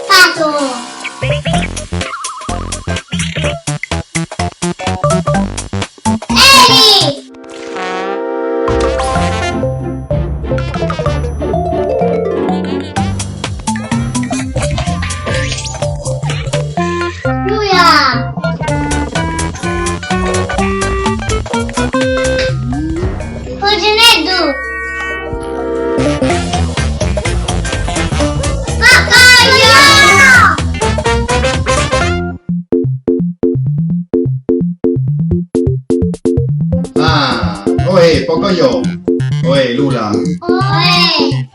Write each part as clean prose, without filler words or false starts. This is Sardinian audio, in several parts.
Pato! Eli! Lula! Puggineddu! Papaio! Ah, oe, Pocoyo! Oe, Lula! Oe!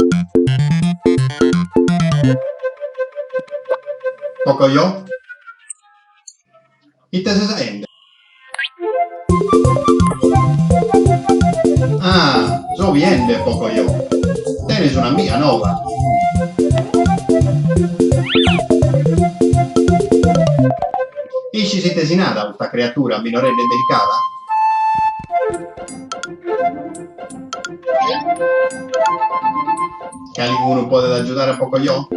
Pocoyo? Ite ses aende? Ah, so biende, Pocoyo. Tenes un'amiga noba. Ischis ite si narat custa creatura minoredda e delicada? Calicunu podet agiudare a Pocoyo?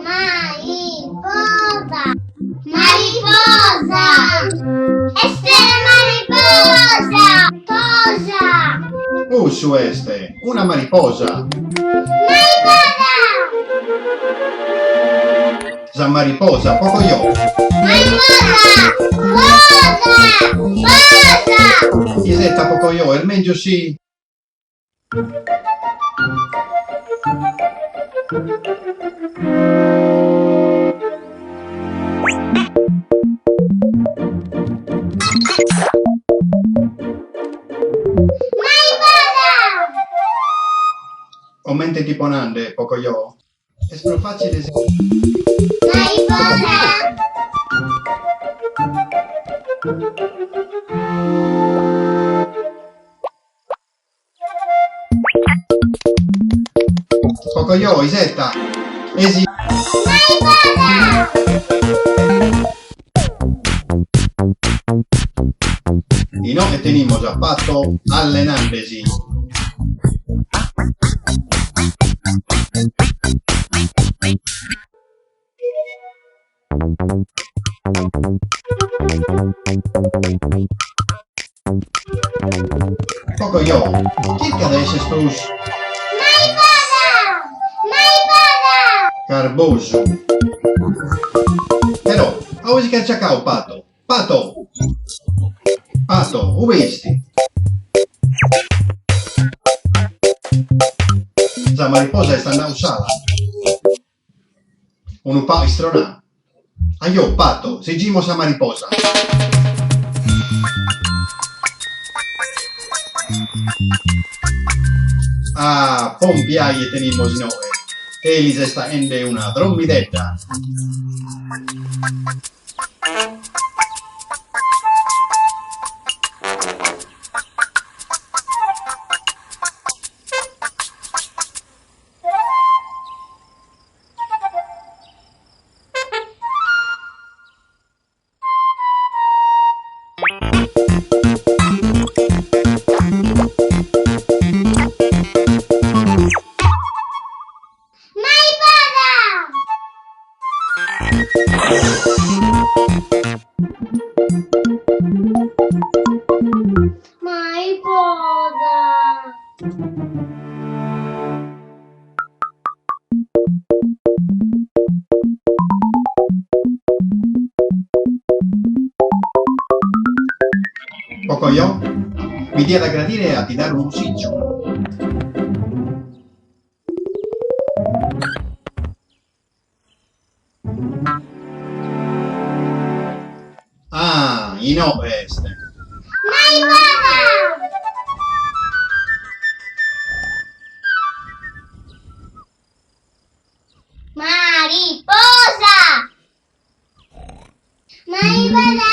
Mariposa! Mariposa! Est una mariposa! Posa! Cussu est una mariposa! Mariposa! Sa mariposa, Pocoyo! Mariposa! Posa! Posa! Isetta Pocoyo, est mègius si. Comente ti ponende, Pocoyo? Est prus fàtzile si. Mariposa! Pocoyo, isetta! Esi. Mariposa! Inoghe tenimus a Pato allenandesi. Pocoyo, chirca de esser prus. Mariposa! Mariposa! Garbosu. Però, a ue si ch'est ciacau Pato? Pato! Pato, ue isti? Sa mariposa est andau s'ala. Unu pagu istronau. Ajò, Pato, sigimos sa mariposa. Ah, pompiai e tenimos inoghe. Elis est aende una drommidedda. Mariposa! Mariposa! Pocoyo, mi diat a gradire a ti dare unu cussìgiu. Ah, inoghe est. Mariposa! Mariposa! Mariposa!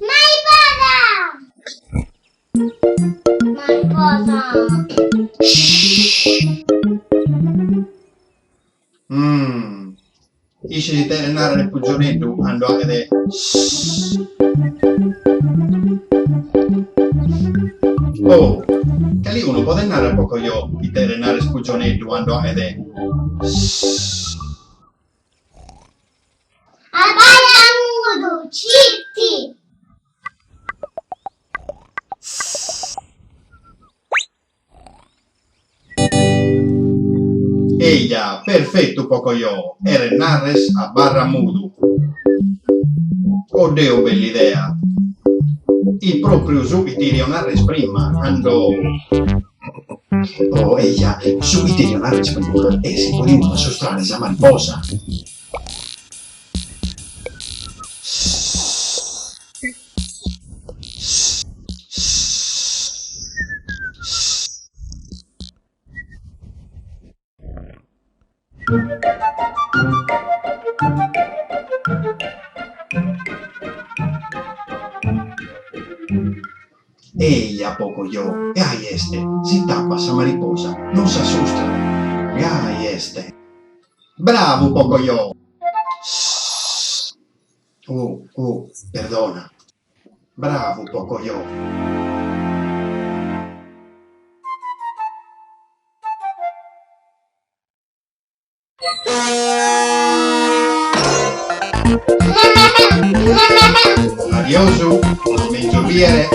Mariposa! Mariposa! Mm. Ischis ite cheret nàrrere pugioneddu cando 'aghet sss? Oh, calicunu podet nàrrere a Pocoyo ite cheret nàrrere pugioneddu cando 'aghet sss? Abarra mudu, citi! Eja, perfetu Pocoyo, cheret nàrrere abarra mudu. Oddeu bella idea! Fit pròpriu su chi ti cheria nàrrere prima, cando. Oh eja, su chi ti cheria nàrrere prima est si podimus assustrare sa mariposa. Eja, Pocoyo, gai est, si tapas sa mariposa non s'assustrat, gai est. Bravu, Pocoyo! Oh, oh, perdona. Bravu, Pocoyo! Adiosu, a menzus bìere!